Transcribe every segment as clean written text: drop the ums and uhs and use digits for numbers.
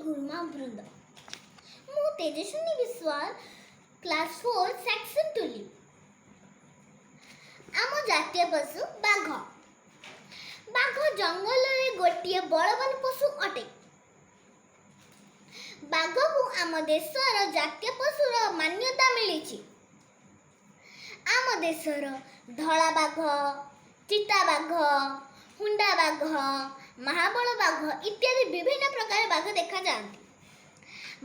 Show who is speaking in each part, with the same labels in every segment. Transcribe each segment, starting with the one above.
Speaker 1: ଗୁରୁମା ବୃନ୍ଦ। ମୁଁ Tejaswini Biswal, class 4, section Tully. ଆମ ଜାତୀୟ ପଶୁ ବାଘ। ବାଘ ଜଙ୍ଗଲରେ ଗୋଟିଏ ବଳବାନ ପଶୁ ଅଟେ। ବାଘକୁ ଆମ ଦେଶର ଜାତୀୟ ପଶୁର ମାନ୍ୟତା ମିଳିଛି। ଆମ ଦେଶର ଧଳା ବାଘ, ଚିତା ବାଘ, ହୁଣ୍ଡା ବାଘ, ମହାବଳ ବାଘ ଇତ୍ୟାଦି ବିଭିନ୍ନ ପ୍ରକାର ବାଘ ଦେଖାଯାଆନ୍ତି।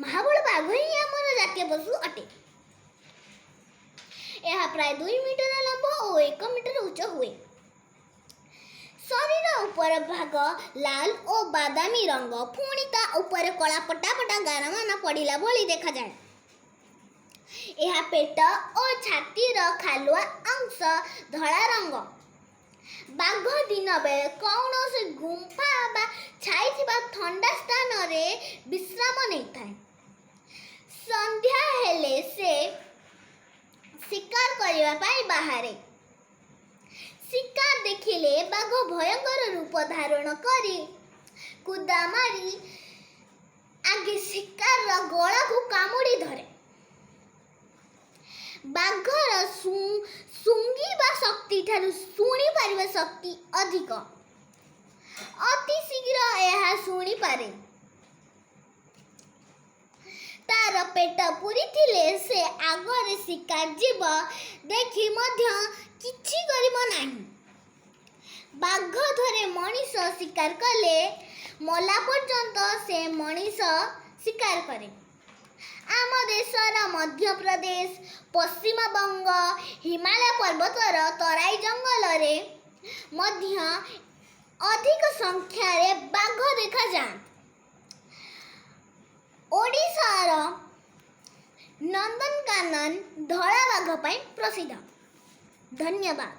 Speaker 1: ମହାବଳ ବାଘ ହିଁ ଆମର ଜାତୀୟ ପଶୁ ଅଟେ। ଏହା ପ୍ରାୟ 2 ମିଟର ଲମ୍ବ ଓ 1 ମିଟର ଉଚ୍ଚ ହୁଏ। ଶରୀର ଉପର ଭାଗ ଲାଲ ଓ ବାଦାମୀ ରଙ୍ଗ, ପୁଣି ତା ଉପରେ କଳା ପଟା ପଟା ଗାରମାନ ପଡ଼ିଲା ଭଳି ଦେଖାଯାଏ। ଏହା ପେଟ ଓ ଛାତିର ଖାଲୁଆ ଅଂଶ ଧଳା ରଙ୍ଗ। ବାଘ ଦିନ ବେଳେ କୌଣସି ଗୁମ୍ଫା ବା ଛାଇ ଥିବା ଥଣ୍ଡା ସ୍ଥାନରେ ବିଶ୍ରାମ ନେଇଥାଏ। ସନ୍ଧ୍ୟା ହେଲେ ସେ ଶିକାର କରିବା ପାଇଁ ବାହାରେ। ଶିକାର ଦେଖିଲେ ବାଘ ଭୟଙ୍କର ରୂପ ଧାରଣ କରି କୁଦା ମାରି ଆଗେ ଶିକାରର ଗଳାକୁ କାମୁଡ଼ି ଧରେ। ବାଘର ଶୁଙ୍ଘିବା ଶକ୍ତି ଠାରୁ ଶୁଣିପାରିବା ଶକ୍ତି ଅଧିକ। ଅତି ଶୀଘ୍ର ଏହା ଶୁଣିପାରେ। ତାର ପେଟ ପୂରିଥିଲେ ସେ ଆଗରେ ଶିକାର ଯିବ ଦେଖି ମଧ୍ୟ କିଛି କରିବ ନାହିଁ। ବାଘ ଥରେ ମଣିଷ ଶିକାର କଲେ ମଲା ପର୍ଯ୍ୟନ୍ତ ସେ ମଣିଷ ଶିକାର କରେ। ଆମ ଦେଶର ମଧ୍ୟପ୍ରଦେଶ, ପଶ୍ଚିମବଙ୍ଗ, ହିମାଳୟ ପର୍ବତର ତରାଇ ଜଙ୍ଗଲରେ ମଧ୍ୟ ଅଧିକ ସଂଖ୍ୟାରେ ବାଘ ଦେଖାଯାଆନ୍ତି। ଓଡ଼ିଶାର ନନ୍ଦନକାନନ ଧଳା ବାଘ ପାଇଁ ପ୍ରସିଦ୍ଧ। ଧନ୍ୟବାଦ।